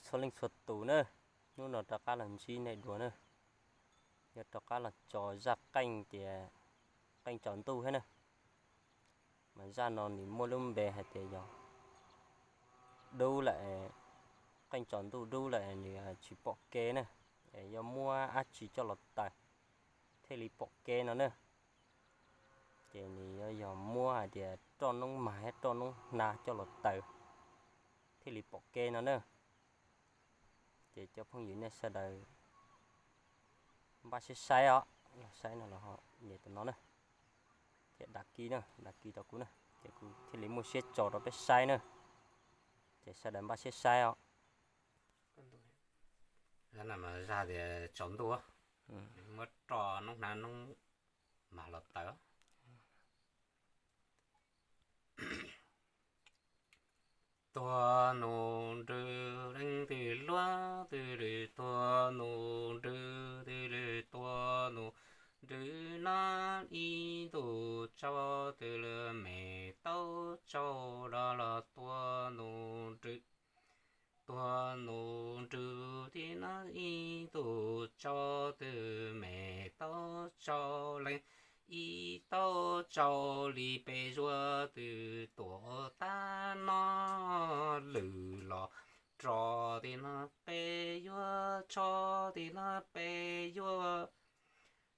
txhua leej txhua tus na, hnub no rov qab los ntsib nej dua na. Yog rov qab los tso zaj qeej tias qeej tsaus ntuj thiab na. Mas zaj no nws muaj lub npe hais tias yog dub lawm, qeej tsaus ntuj dub lawm nws tsis pom kev na, es yuav muab dab tsi coj los taws thiaj li pom kev no na. Ces nws yuav yog muab hais tias roj noob mag thiab roj noob hnav coj los taws thiaj li pom kev no na. Ces cov phooj ywg nej sawv daws npaj siab saib os, los saib no los ho ntes tus no na, thiab đăng ký na, đăng ký rau kuv na, ces kuv thiaj li muaj siab tso rau peb saib na. Ces sawv daws npaj siab saib os. Zaj tias tsaus ntuj, muab roj noob hnav noob mag los taws. Tuag nus nrws leej twg luag twg lwm, tuag nus nrws twg lwm, tuag nus nrws nab ib ntus tsau twg lwm, me taub tsau rov los tuag nus nrws. Tuag nus nrws twg nab ib ntus tsau twg, me taub tsau leej ib taub tsau li, peb yuav twg tuam tab no lwm los rov twg no, peb yuav tsho twg no, peb yuav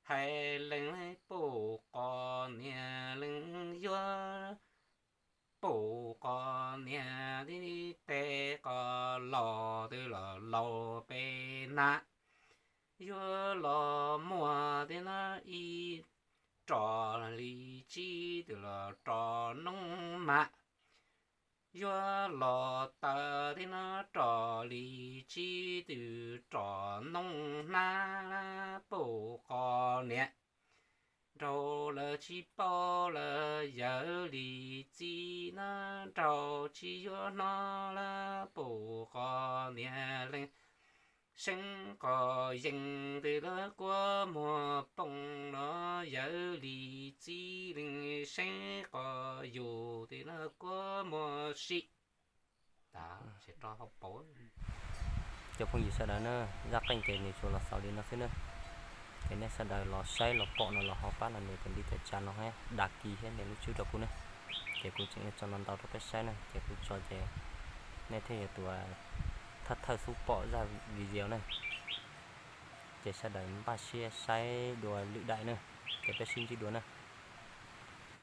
hais leej, pum qos niag leej yuav pum qos niag tib teg qos los twg los laus peb nab, yuav los muag twg no ib roj li tsib twg los roj noob mag, yuav los taws twg no roj li tsib twg roj noob hnab, pum qos niag nraug lawv tsis paub lawv yawg li txiv na, nraug tsis yuav hnov lawv pum qos niag leej seeb qos yees twg lawv kuab muag poob los yawg li txiv leej seeb qos yus twg lawv kuab muag sim. Cov phooj ywg sawv daws na, zaj qeej ces nws tsuas los xaus li no xwb na. Ces nej sawv daws los saib los pom no los ho pab los nias tus ntiv tus tsa no thiab đăng ký thiab nias lub tswb rau kuv na. Ces kuv tseem yuav tso no ntau rau peb saib na, ces kuv tso ces nej thiaj yuav tus thawj thawj xub pom zaj video na. Ces sawv daws npaj siab saib dua lwm daim na, ces peb sib ntsib dua na.